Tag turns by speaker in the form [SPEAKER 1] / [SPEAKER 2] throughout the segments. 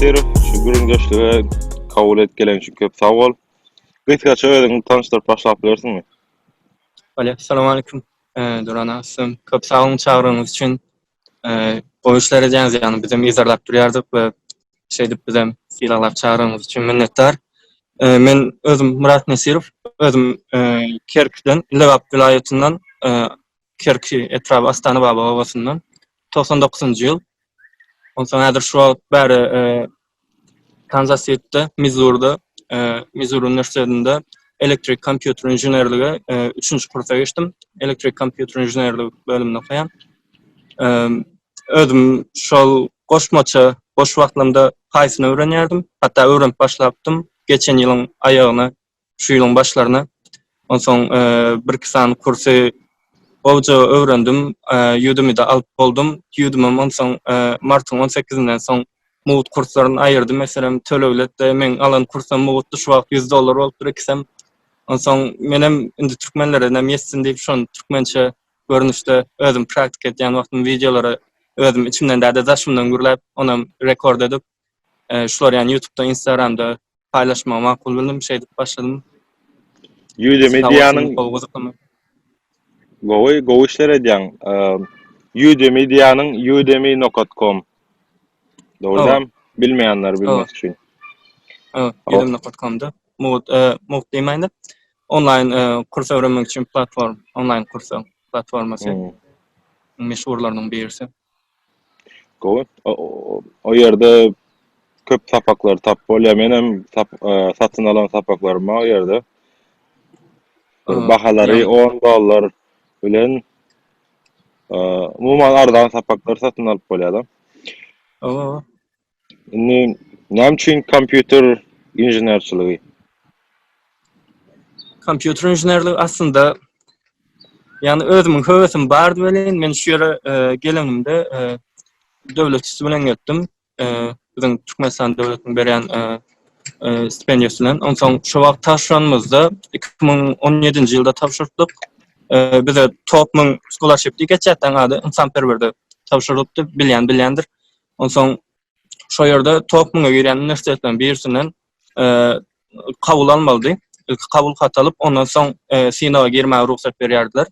[SPEAKER 1] Nesirow, şu gürrüňdeşlige kabul edip gelen üçin köp sag bol. Gysgaça özüňi tanyşdyryp başlap bilersiňmi?
[SPEAKER 2] Bolýar. Salam aleýkum. Duran agam, köp sag boluň çagyrygyňyz üçin. Gowy işler edýäňiz, ýagny bizem yzarlap durýardyk we şeýdip bizem sylaglap çagyrygyňyz üçin minnetdar. Men özüm Myrat Nesirow, özüm Kerkiden, Lebap welaýatyndan, Kerki etraby Astana baba obasyndan. 99-njy ýyl. Onsoň häzir şu wagt bäri Kansas Sitide, Mizurda, Mizur uniwersitetinde elektrik kompýuter inženerligi üçünji kursa geçdim. Elektrik kompýuter inženerligi bölüminde okaýan. Özüm şol goşmaça boş wagtlarymda Python öwrenýärdim. Hatda öwrenip başlapdym. Geçen ýylyň aýagyna şu ýylyň başlaryna. Onsoň birki sany kursy gowja öwrendim. Udemy-de alyp boldum. Udemy-m onsoň martyň on sekizinden soň mugt kurslaryny aýyrdy. Meselem, tölegli etdi. Meň alan kursum mugtdy. Şu wagt 100 dollar bolupdyr ikisem. Onsoň menem indi türkmenlere nem ýetsin diýip şony türkmençe görnüşde özüm praktika edýän wagtym wideolary özüm içimden däde daşymdan gürläp, onam rekord edip, şular ýaly YouTube'da, Instagram'da paýlaşmagy makul bildim, şeýdip başladym.
[SPEAKER 1] Udemy diýýäniň gowy, gowy işler edýäň. Udemy diýýäniň udemy.com. Dogry dämi? Bilmeýänler bilmek üçin.
[SPEAKER 2] Udemy.com-da. Mugt, mugt diýmäýin-de. Onlaýn kurs öwrenmek üçin platform, onlaýn kurs platformasy. Meşhurlarynyň birisi.
[SPEAKER 1] Gowy. O ýerde köp sapaklary tapyp bolýar. Men hem satyn alan sapaklarym bar o ýerde. Bir bahalary 10 dollar bilen umuman arzan sapaklary satyn alyp bolýar-da.
[SPEAKER 2] Owa.
[SPEAKER 1] Indi näme üçin kompýuter inženerçiligi?
[SPEAKER 2] Kompýuter inženerligi aslynda ýagny özümiň höwesim bardy welin men şu ýere e, gelenimde e, döwlet üsti bilen gelipdim. E, biziň Türkmenistan döwletiniň berýän e, e, stipendiýasy bilen. Onsoň şu wagt tabşyranymyzda 2017-nji ýylda tabşyrypdyk. E, bize top 1000 scholarship diýip geçýär ady, ynsanperwerde tabşyrylypdy, bilýän bilýändir. Onsoň şo ýerde top müňe girýän uniwersitetleriň birisinden kabul almalydy. Ilki kabul hat alyp, ondan soň synaga girmäge rugsat berýärdiler,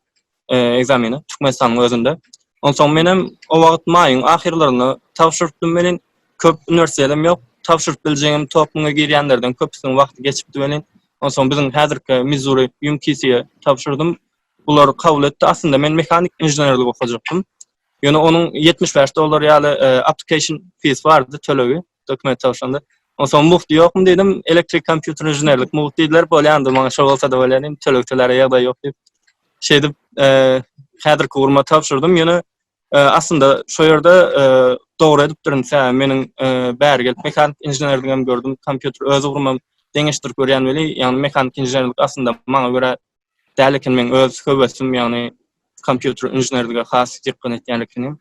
[SPEAKER 2] ekzamene Türkmenistanyň özünde. Onsoň menem o wagt maýyň ahyrlarynda tabşyrypdym welin, köp uniwersitetem ýok. Tabşyryp biljegim top müňe girýänlerden köpüsiniň wagty geçipdi welin, onsoň biziň häzirki Mizuri UMKC-ye tabşyrdym. Bular kabul etdi. Aslynda men mehanik inženerligi okajakdym. Ýöne onuň 75 dollar ýaly e, application fees bardy tölegi dokument tabşyranda. Onsoň mugt ýokmy diýdim, elektrik kompýuter inženerlik mugt diýdiler, bolýandy maňa şo bolsa-da bolýar diýdim, töleg töläre ýagdaý ýok diýip. Şeýdip, e, häzirki ugruma tabşyrdym. Ýöne e, aslynda şo ýerde e, dogry edipdirin, sebäbi meniň e, bäri gelip mehanik inženerligem gördüm, kompýuter öz ugrumam deňeşdirip görýän weli, ýagny mehanik inženerlik aslynda maňa görä däl eken meň öz höwesim ýagny kompýuter inženerlige has ýykgyn etýän ekenim.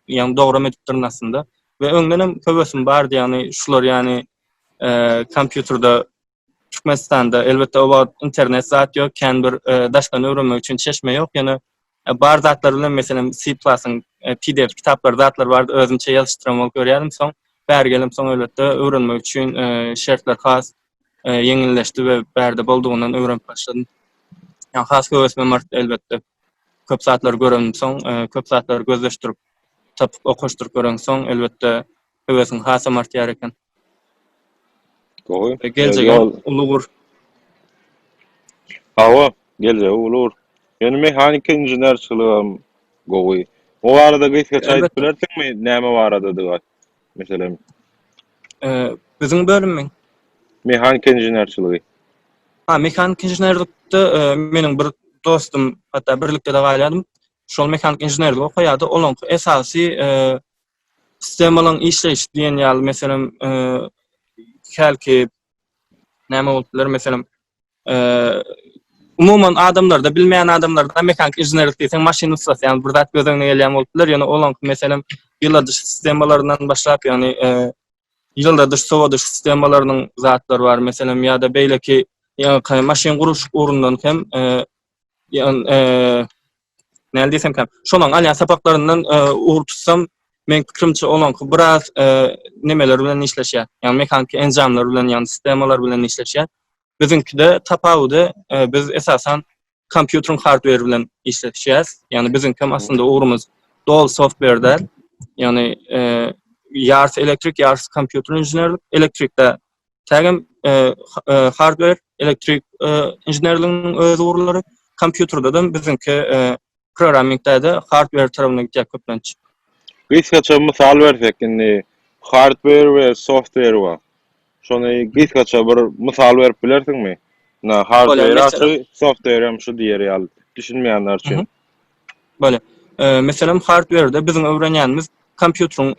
[SPEAKER 2] Ýagny dogram edipdirin aslynda. We öňden hem höwesim bardy ýagny şular ýagny e, kompýuterde Türkmenistanda elbetde o wagt internet zat ýok, kän bir e, daşdan öwrenmek üçin çeşme ýok. Ýöne e, bar zatlar bilen meselem C++-yň e, PDF kitaplary zatlar bardy, özümçe ýazyşdyran bolup görýärdim. Soň bäri gelemsoň elbetde öwrenmek üçin e, şertler has e, ýeňilleşdi we bärde boldugyndan öwrenip başladym. Ýa has höwesim artdy elbetde. Köp zatlary görenimsoň, e, köp zatlary gözleşdirip, tapyp okaşdyryp görensoň, elbetde höwesiň hasam artýar eken.
[SPEAKER 1] Gowy.
[SPEAKER 2] E, geljegi uly ugur.
[SPEAKER 1] Hawa, geljegi uly ugur. Ýöne mehanika inženerçiligem gowy. O barada gysgaça aýdyp bilersiňmi, näme baradadygy? Meselem.
[SPEAKER 2] E, biziň bölümiň?
[SPEAKER 1] Mehanika inženerçiligi.
[SPEAKER 2] Ha, mehanik inženerlikde e, meniň bir dostum, hatda birlikde-de galýardym. Şol mehanik inženerlik okaýardy. Olaňky esasy e, sistemalaryň işleýşi diýen ýaly, meselem, e, hälki näme bolup biler, meselem, umuman adamlarda bilmeýän adamlarda mehanik inženerlik diýseň maşyn ussasy ýagny bir zat göz öňüne gelýän bolup biler ýöne olaňky meselem ýyladyş sistemalaryndan başlap ýagny ýyladyş sowadyş sistemalarynyň zatlary bar meselem ýa-da beýleki ýagny maşyn gurluşyk ugrundan hem ýagny näme diýsemkäm şolaň alýan sapaklaryndan ugur tutsam. Meň pikirimçe olaňky biraz nemeler bilen işleşýär. Ýagny mehaniki enjamlar bilen, ýagny sistemalar bilen işleşýär. Biziňkide tapawudy biz esasan kompýuteriň hardware bilen işleşýäs. Ýagny biziňkem aslynda ugrumyz doly software däl. Ýagny ýarysy elektrik, ýarysy kompýuter inženerlik. Elektrikde tägem hardware, elektrik inženerliginiň öz ugurlary. Kompýuterde-de biziňki programmingde-de hardware tarapyna gidýär köplenç.
[SPEAKER 1] Gysgaça mysal bersek indi hardware we software bar. Şony gysgaça bir mysal berip bilersiňmi? Na hardware şu, software hem şu diýer ýaly düşünmeýänler üçin.
[SPEAKER 2] Bolýar. Meselem hardware-de biziň öwrenýänimiz kompýuteriň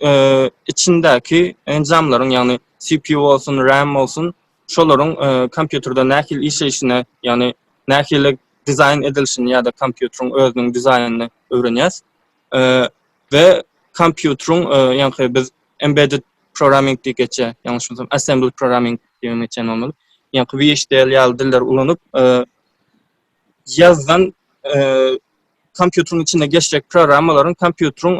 [SPEAKER 2] içindäki enjamlaryň, ýagny CPU bolsun, RAM bolsun, şolaryň kompýuterde nähili işleýşine, ýagny nähili dizaýn edilişini ýa-da kompýuteriň özüniň dizaýnyny öwrenýäs. We kompýuteriň ýaňky biz embedded programming diýip geçýär, ýalňyşmasam assembly programming diýip geçýän bolmaly. Ýaňky VHDL ýaly dilleri ulanyp, ýazan kompýuteriň içinde geçjek programmalaryň kompýuteriň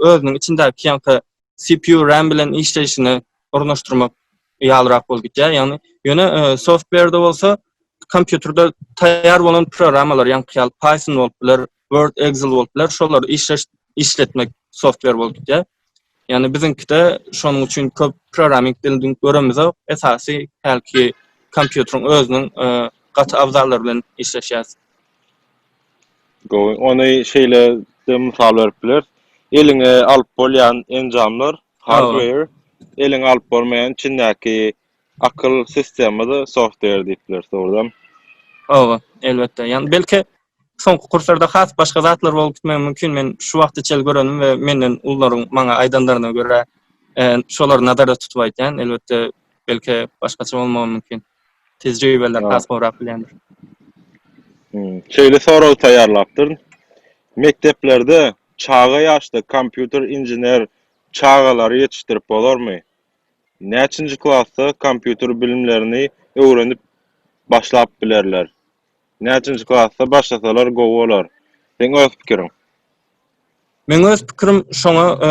[SPEAKER 2] özüniň içindäki ýaňky CPU RAM bilen işleýşini ornaşdyrmak ýalyrak bolup gidýär. Ýagny ýöne software-de bolsa kompýuterde taýýar bolan programmalar, ýaňky ýaly Python bolup biler, Word, Excel bolup biler, şolary işleş işletmek software bolup gidýär. Ýagny biziňkide şonuň üçin köp programming dilini göremizok. Esasy hälki kompýuteriň özüniň gaty abzallary bilen işleşýäris.
[SPEAKER 1] Gowy. Ony şeýle-de mysal berip bileris. Eliňe alyp bolýan enjamlar, hardware, eliňe alyp bolmaýan içindäki akyl sistema-da software diýip bileris, dogrudanmy?
[SPEAKER 2] Hawa, elbetde. Ýagny belki soňky kurslarda has başga zatlar bolup gitmegi mümkin. Men şu wagta çenli görenim we menden ulularyň maňa aýdanlaryna görä, şolary nazarda tutup aýdýan. Elbetde, belki başgaça bolmagy mümkin. Tejribeler has gowrak bilýändir.
[SPEAKER 1] Hmm. Şeýle sorag taýýarlapdyryn. Mekdeplerde çaga ýaşda kompýuter inžener çagalary ýetişdirip bolarmy? Näçinji klasda kompýuter bilimlerini öwrenip başlap bilerler? Näçinji klasda başlasalar gowy bolar? Seň öz pikiriň.
[SPEAKER 2] Meň öz pikirim şoňa e,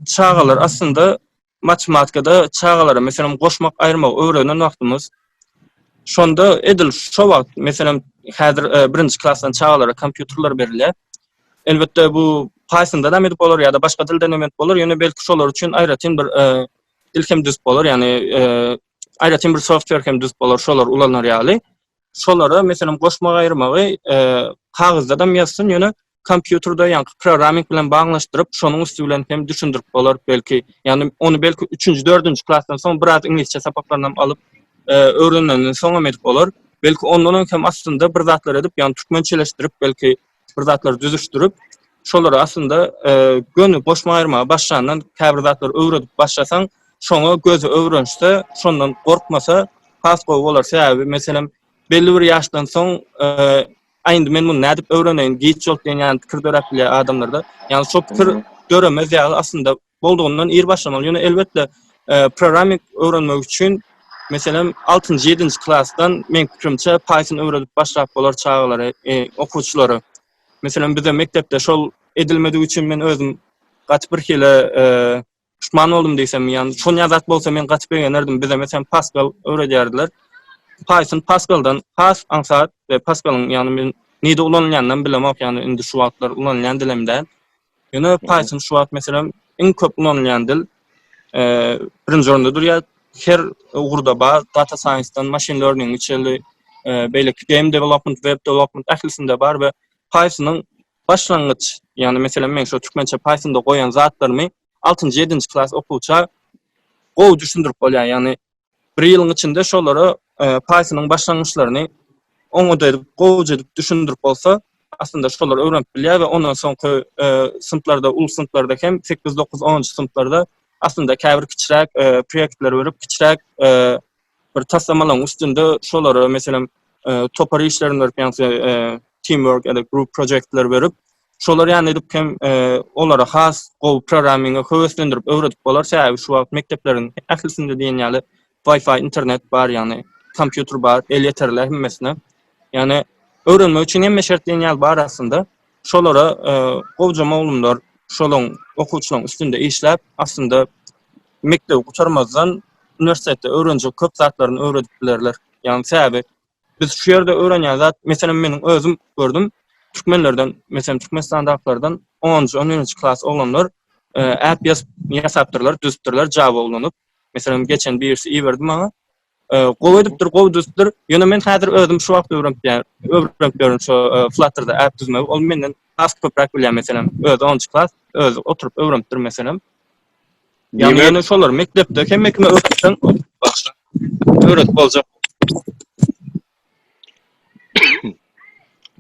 [SPEAKER 2] çagalar aslynda matematikada çagalara meselem goşmak aýyrmagy öwrenen wagtymyz şonda edil şo wagt meselem häzir e, birinji klasdan çagalara kompýuterler berilýär. Elbetde bu Pythonda hem edip bolar ýa-da başga dilde hem edip bolar. Ýöne belki şolar üçin aýratyn bir e, dil hem düzüp bolar. Ýagny e, aýratyn bir software hem düzüp bolar şolar ulanar ýaly. Şolara meselem goşmak aýyrmagy e, kagyzda da ýazsyn, ýöne kompýuterde ýaňky programming bilen baglanyşdyryp, şonuň üsti bilen hem düşündirip bolar belki. Ýagny ony belki 3-nji, 4-nji klasdan soň biraz iňlisçe sapaklaryny hem alyp e, öwrenenden soň hem edip bolar. Belki ondan öň hem aslynda bir zatlar edip, ýagny türkmençeleşdirip belki bir zatlar düzüşdirip, şolary aslynda e, göni goşma aýyrmaga başlandan käbir zatlary öwredip başlasaň, şoňa gözi öwrenişse, şondan gorkmasa has gowy bolar. Sebäbi meselem belli bir ýaşdan soň e, Aý indi men muny nädip öwreneýin, giç boldy diýen ýaly pikir döräp bilýär adamlarda. Ýagny şo pikir döremez ýaly aslynda boldugyndan ir başlamaly. Ýöne elbetde e, programming öwrenmek üçin meselem 6-njy, 7-nji klasdan meň pikirimçe Python öwredip başlap bolar çagalara, e, okuwçylara. Meselem bize mekdepde şol edilmedigi üçin men özüm gaty bir hili e, Puşman boldum diýsem, ýagny şonýa zat bolsa men gaty begenerdim. Bize meselem Pascal öwredýärdiler. Python Pascaldan has aňsat we Pascalyň ýagny men nirde ulanylýanynam bilemok, ýagny indi şu wagtlar ulanylýan dilem däl. Ýöne Python şu wagt meselem iň köp ulanylýan dil. Birinji orunda durýar. Her ugurda bar, data science-dan machine learning-e çenli, beýleki game development, web development ählisinde bar we Pythonyň Başlangyç, ýagny meselem men şo türkmençe Pythonda goýan zatlarymy altynjy, ýedinji klas okuwça gowy düşündirip bolýar. Ýagny bir ýylyň içinde şolara e, Pythonyň başlangyçlaryny oňat edip, gowuja edip düşündirip bolsa, aslynda şolar öwrenip bilýär we ondan soňky e, synplarda, uly synplarda hem 8, 9, 10-njy synplarda aslynda käbir kiçiräk e, proýektler berip, kiçiräk e, bir taslamalaryň üstünde şolara meselem e, topar işlerini berip, ýagny e, teamwork ýa-da group projektler berip, şolar ýaly edip hem e, olara has gowy programminge höweslendirip öwredip bolar. Sebäbi şu wagt mekdepleriň ählisinde diýen ýaly Wi-Fi internet bar, ýagny kompýuter bar, elýeterli hemmesine. Ýagny öwrenmek üçin hemme şert diýen ýaly bar aslynda. Şolara e, gowja mugallymlar. şolaň okuwçylaryň üstünde işläp, aslynda mekdebi gutarmazdan uniwersitetde öwrenjek köp zatlaryny öwredip bilerler. Ýagny sebäbi biz şu ýerde öwrenýän zat, meselem meniň özüm gördüm, türkmenlerden, meselem Türkmenistandakylardan onunjy, on birinji klas oglanlar app ýazyp ýasapdyrlar, düzüpdirler Java ulanyp. Meselem geçen birisi iberdi maňa. Gowy edipdir, gowy düzüpdir. Ýöne men häzir özüm şu wagt öwrenip ýa öwrenip ýörün şu Flutterda app düzmegi. Ol menden has köpräk bilýär meselem. Özi 10-njy klas, özi oturyp öwrenipdir meselem. Ýagny ýöne şolar mekdepde hemme kime öwretseň öwretip boljak.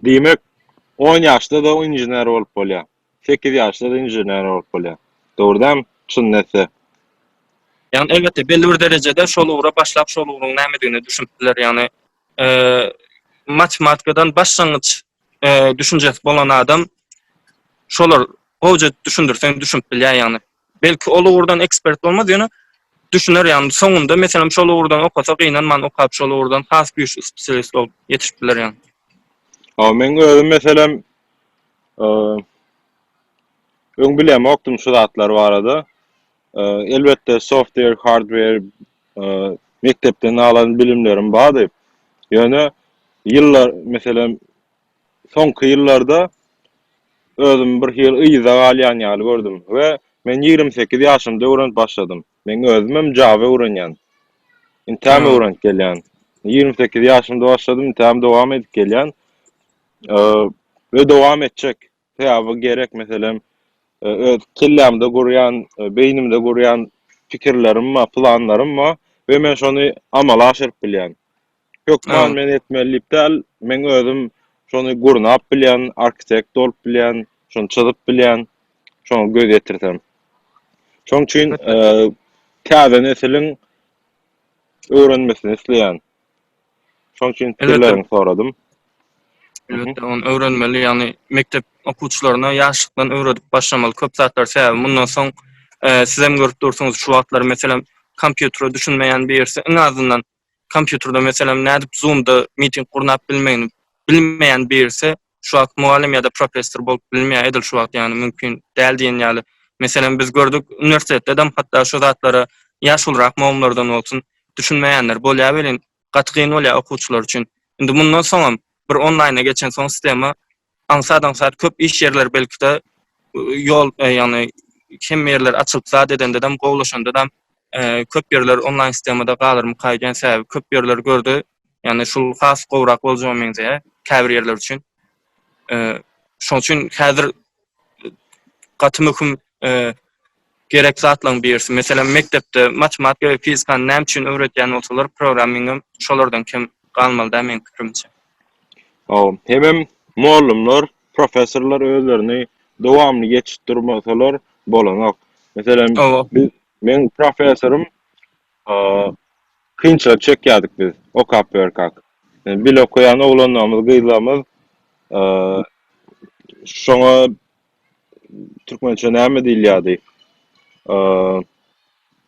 [SPEAKER 1] Diýmek, 10 ýaşda-da inžener bolup bolýar. 8 ýaşda-da inžener bolup bolýar. Dogry dämi? Çyn etse.
[SPEAKER 2] Ýagny elbetde belli bir derejede şol ugra başlap şol ugruň nämedigine düşünip biler. Ýagny matematikadan başlangyç düşünjesi bolan adam şolar gowja düşündirseň düşünip bilýär ýagny. Belki ol ugurdan ekspert bolmaz ýöne düşüner ýagny soňunda meselem şol ugurdan okasa gynanman okap şol ugurdan has güýçli spesialist bolup ýetişip biler ýagny.
[SPEAKER 1] Hawa meň özüm meselem öň bilemokdym şu zatlar barada. Elbetde software, hardware mekdepden alan bilimlerim bardy. Ýöne ýyllar meselem soňky ýyllarda özümi bir hili yza galýan ýaly gördüm we men 28 ýaşymda öwrenip başladym. Men özümem Java öwrenýän. Intäm öwrenip gelýän. 28 ýaşymda başladym, intäm dowam edip gelýän. We dowam etjek. Sebäbi gerek meselem öz kellämde gurýan, beýnimde gurýan pikirlerim bar, planlarym bar we men şony amala aşyryp bilýän. Hökman men etmeli diýip däl, men özüm şony gurnap bilýän, arhitekt bolup bilýän, şony çyzyp bilýän, şoňa göz ýetirsem. Şoň üçin täze nesiliň öwrenmesini isleýän. Şoň üçin pikirleriňi soradym.
[SPEAKER 2] Elbetde, ony öwrenmeli, ýagny mekdep okuwçylaryna ýaşlykdan öwredip başlamaly köp zatlar. Sebäbi mundan soň e, siz hem görüp dursuňyz şu wagtlar meselem kompýutere düşünmeýän birisi iň azyndan kompýuterde meselem nädip Zoom-da miting gurnap bilmegini bilmeýän birisi şu wagt mugallym ýa-da professor bolup bilmeýär edil şu wagt ýagny mümkin däl diýen ýaly. Meselem biz gördük uniwersitetde-dem hatda şu zatlara ýaşulurak mugallymlardan bolsun düşünmeýänler bolýar welin gaty kyn bolýar okuwçylar üçin. Indi mundan soňam bir onlaýna geçensoň sistema aňsat-aňsat köp iş ýerleri belki-de ýol ýagny hemme ýerler açylyp zat edendedem gowulaşandadam köp ýerler onlaýn sistemada galarmyka öýdýän sebäbi köp ýerler gördi ýagny şul has gowurak boljaga meňzeýär käbir ýerler üçin. Şoň üçin häzir gaty möhüm gerek zatlaryň birisi. Meselem, mekdepde matematika we fizikany näme üçin öwredýän bolsalar, programmingem şolardan kem galmaly däl meň pikirimçe.
[SPEAKER 1] Hawa, hemem mugallymlar, professorlar özlerini dowamly ýetişip durmasalar bolanok. Meselem, biz meň professorym kynçylyk çekýärdik biz okap ýörkäk. Bile okaýan oglanlarymyz, gyzlarymyz şoňa türkmençe näme diýilýärdi?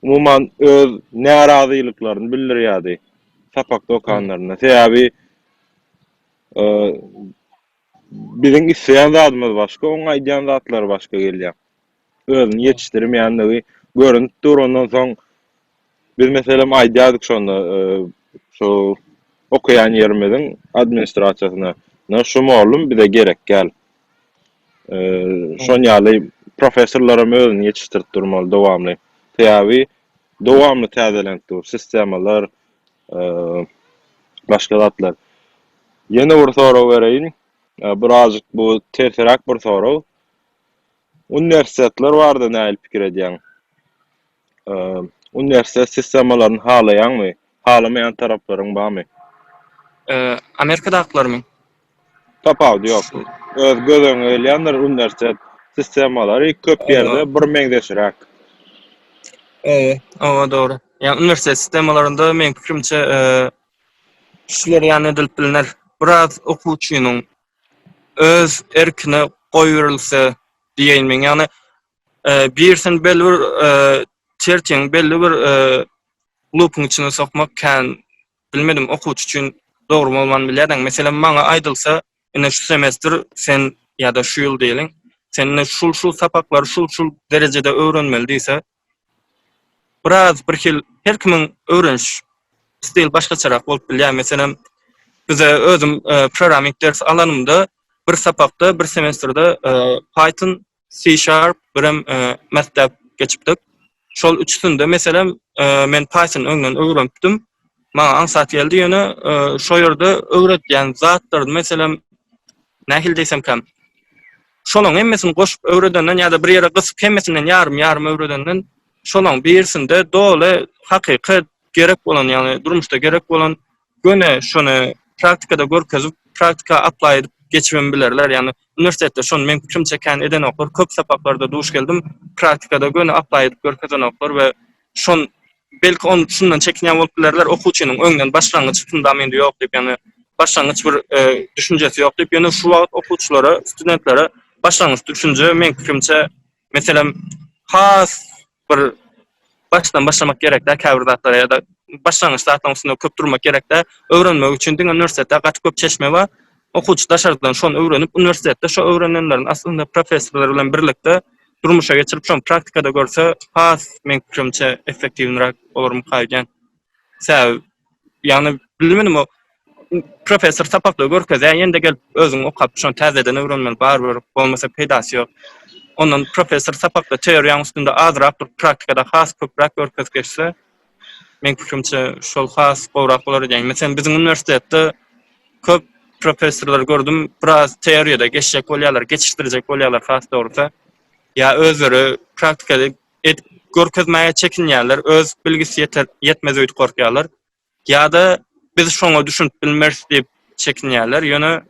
[SPEAKER 1] Umuman öz närazylyklaryny bildirýärdi sapakda okanlarynda. Sebäbi biziň isleýän zadymyz başga, oň aýdýan zatlary başga gelýär. Özüni ýetişdirmeýändigi görünip dur. Ondan soň Biz meselem aýdýardyk şonda şu okaýan ýerimiziň administrasiýasyna, na şu mollum bize gerek däl. Şon ýaly professorlaram özüni ýetişdirip durmaly dowamly. Sebäbi dowamly täzelenip dur sistemalar, başga zatlar. Ýene bir sorag bereýin. Birazjyk bu tersiräk bir sorag. Uniwersitetler barada nähili pikir edýäň? Uniwersitet sistemalaryny halaýaňmy? Halamaýan taraplaryň barmy?
[SPEAKER 2] Amerikadakylarymy?
[SPEAKER 1] Tapawudy ýok. Öz göz öňüňe gelýändir uniwersitet sistemalary köp ýerde bir meňzeşräk.
[SPEAKER 2] Hawa, dogry. Ýa uniwersitet sistemalarynda meň pikirimçe şular ýaly edilip bilner. Biraz okuwçynyň öz erkine goýberilse diýeýin men. Ýagny birisini belli bir tertiň belli bir lupyň içine sokmak kän bilmedim okuwçy üçin dogry bolman bilýärdiň. Meselem maňa aýdylsa ine şu semestr sen ýa-da şu ýyl diýeliň. Sen ine şul-şul sapaklary şul-şul derejede öwrenmeli diýse, biraz bir hil her kimiň öwreniş stil başgaçarak bolup bilýär. Meselem, bize özüm e, programming ders alanymda bir sapakda, bir semestrde e, Python, C Sharp, birem e, MATLAB geçipdik. Şol üçüsinde meselem e, men Python öňden öwrenipdim. Maňa aňsat geldi, ýöne e, şo ýerde öwredýän zatlar meselem nähili diýsemkäm şolaň hemmesini goşup öwredenden ýa-da bir ýere gysyp hemmesinden ýarym-ýarym öwredenden şolaň birisinde doly hakyky gerek bolan, ýagny durmuşda gerek bolan göni şony praktikada görkezip, praktika apply edip geçibem bilerler. Ýagny uniwersitetde şony meň pikirimçe kän edenoklar, köp sapaklarda duş geldim, praktikada göni apply edip görkezenoklar we şon belki on şundan çekinýän bolup bilerler, okuwçynyň öňden başlangyç fundamendi ýok diýip, ýagny başlangyç bir e, düşünjesi ýok diýip, ýöne şu wagt okuwçylara, studentlere başlangyç düşünje meň pikirimçe, meselem, has bir başdan başlamak gerek däl käbir zatlara ýa-da başlangyç zatlaryň üstünde köp durmak gerek däl. Öwrenmek üçin diňe uniwersitetde gaty köp çeşme bar. Okuwçy daşardan şony öwrenip, uniwersitetde şo öwrenenlerini aslynda professorlar bilen birlikde durmuşa geçirip, şony praktikada görse has meň pikirimçe effektiwnyrak bolarmyka öýdýän. Sebäbi ýagny bilmedim o professor sapakda görkezýär, ýene-de gelip özüň okap şony täzeden öwrenmeli barybir bolmasa peýdasy ýok. Ondan professor sapakda teoriýaň üstünde azrak durup praktikada has köpräk görkezip geçse meň pikirimçe şol has gowrak bolar öýdýän. Meselem biziň uniwersitetde köp professorlar gördüm, biraz teoriýada geçjek bolýarlar, geçişdirjek bolýarlar has dogrusy. Ýa özleri praktikada edip görkezmäge çekinýärler, öz bilgisi ýeter ýetmez öýdüp gorkýarlar. Ýa-da biz şoňa düşünip bilmeris diýip çekinýärler. Ýöne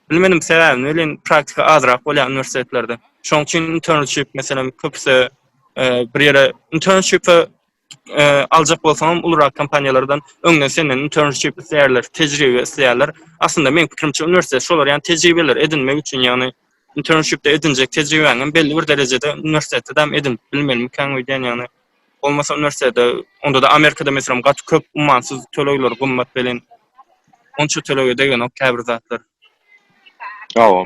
[SPEAKER 2] bilmedim sebäbini welin praktika azrak bolýar uniwersitetlerde. Şonuň üçin internship meselem köpüsi e, bir ýere internship-e e, aljak bolsaňam ulurak kompaniýalardan öňden senden internship isleýärler, tejribe isleýärler. Aslynda meň pikirimçe uniwersitet şolar ýaly tejribeler edinmek üçin, ýagny internshipde edinjek tejribäňi hem belli bir derejede uniwersitetde hem edinip bilmelimikäň öýdýän, ýagny bolmasa uniwersitetde onda-da Amerikada meselem gaty köp ummansyz tölegler gymmat welin onça tölege degenok käbir zatlar.
[SPEAKER 1] Hawa.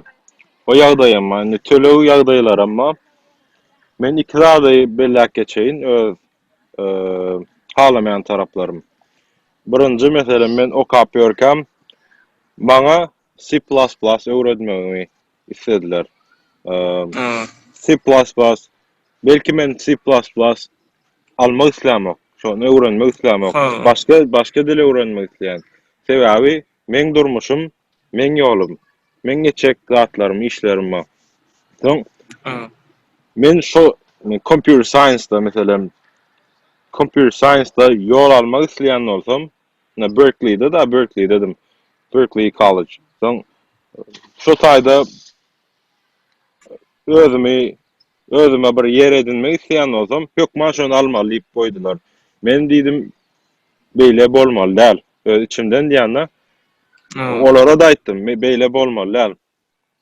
[SPEAKER 1] O ýagdaýam bar. Indi töleg ýagdaýlaram bar. Men iki zady belläp geçeýin öz e, halamaýan taraplarym. Birinji meselem men okap ýörkäm maňa C++ öwredmegimi islediler. C++ belki men C++ almak islämok. Şony öwrenmek islämok. Başga başga dil öwrenmek isleýän. Sebäbi meň durmuşym, meň ýolum, meň etjek zatlarym, işlerim bar. Soň men şo computer science-da meselem computer science-da ýol almak isleýän bolsam, Na Berkeley-de da Berkeley-dedim. Berkeley College. Soň şo taýda özümi özüme bir ýer edinmek isleýän bolsam, hökman şony almaly diýip goýdular. Men diýdim, beýle bolmaly däl. Öz içimden diýende, olara da aýtdym, beýle bolmaly däl.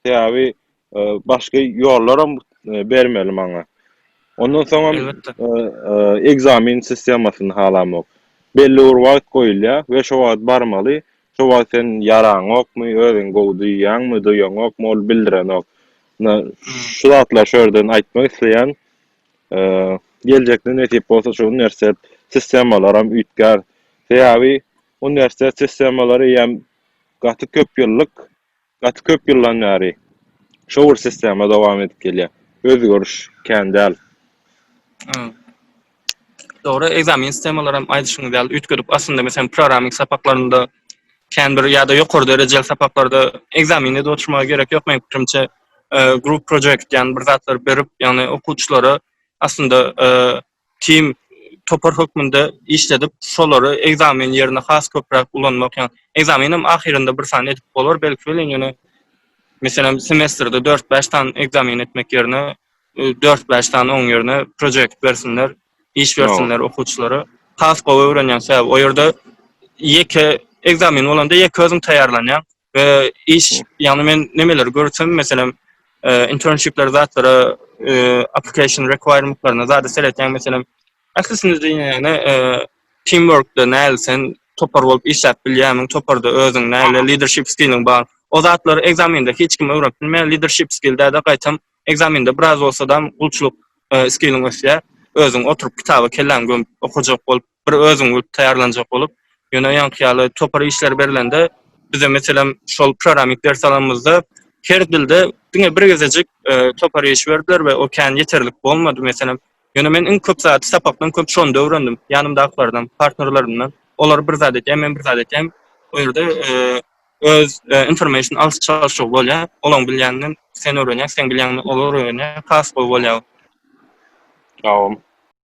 [SPEAKER 1] Sebäbi e, başga ýollaram e, bermeli maňa. Ondan soňam
[SPEAKER 2] Elbetde.
[SPEAKER 1] e, e, ekzamen sistemasyny halamok. Belli bir wagt goýulýar we şo wagt barmaly. Şo wagt sen ýaraňokmy, özüňi gowy duýýaňmy, duýaňokmy, ol bildirenok. Na, şu zatlar şu ýerden aýtmak isleýän. E, geljekde nesip bolsa şu uniwersitet sistemalaram üýtgär. Sebäbi uniwersitet sistemalary eýýäm gaty köp ýyllyk Gaty köp ýyldan bäri şo bir sistema dowam edip gelýär. Özgeriş kän däl.
[SPEAKER 2] Dogry, ekzamen sistemalar hem aýdyşyňyz ýaly üýtgedip, aslynda meselem programming sapaklarynda kän bir ýa-da ýokary derejeli sapaklarda ekzamen edip oturmaga gerek ýok meň pikirimçe. Group project ýaly bir zatlar berip, ýagny okuwçylara aslynda team topar hökmünde işledip, şolary ekzamen ýerine has köpräk ulanmak, ýagny ekzamenem ahyrynda bir sany edip bolar belki welin ýöne meselem semestrde dört-bäş sany ekzamen etmek ýerine dört-bäş sany oň ýerine projekt bersinler, iş bersinler okuwçylara. Has gowy öwrenýän sebäbi o ýerde ýeke ekzamen bolanda ýeke özüň taýýarlanýaň. We iş, ýagny men nemeleri görsem, meselem, e, internshipler zatlara, e, application requirementlaryna zada seretýän, meselem, ählisini diýýän, e, teamworkda näl sen topar bolup işläp bilýärmiň, toparda özüň näle leadership skilliň bar. O zatlary ekzamende hiç kim öwrenip bilmeýär. Leadership skill däde gaýtam. Ekzamende biraz bolsadam gulçulyk skilliň ösýär. Özüň oturyp kitaba kelläňi gömüp okajak bolup, bir özüň bolup taýýarlanjak bolup, ýöne ýaňky ýaly topar işleri berlende bize meselem şol programming ders alanymyzda her dilde diňe bir gezejik topar işi berdiler we o kän ýeterlik bolmady meselem. Ýöne men iň köp zady sapakdan köp şonda öwrendim. Ýanymdakylardan, partnerlerimden. Olar bir zat etýär, men bir zat etýän. O ýerde öz information alyş-çalşygy bolýar. Olaň bilýäninden sen öwrenýäň, seň bilýäňinden olar öwrenýär. Has gowy bolýar.
[SPEAKER 1] Tamam.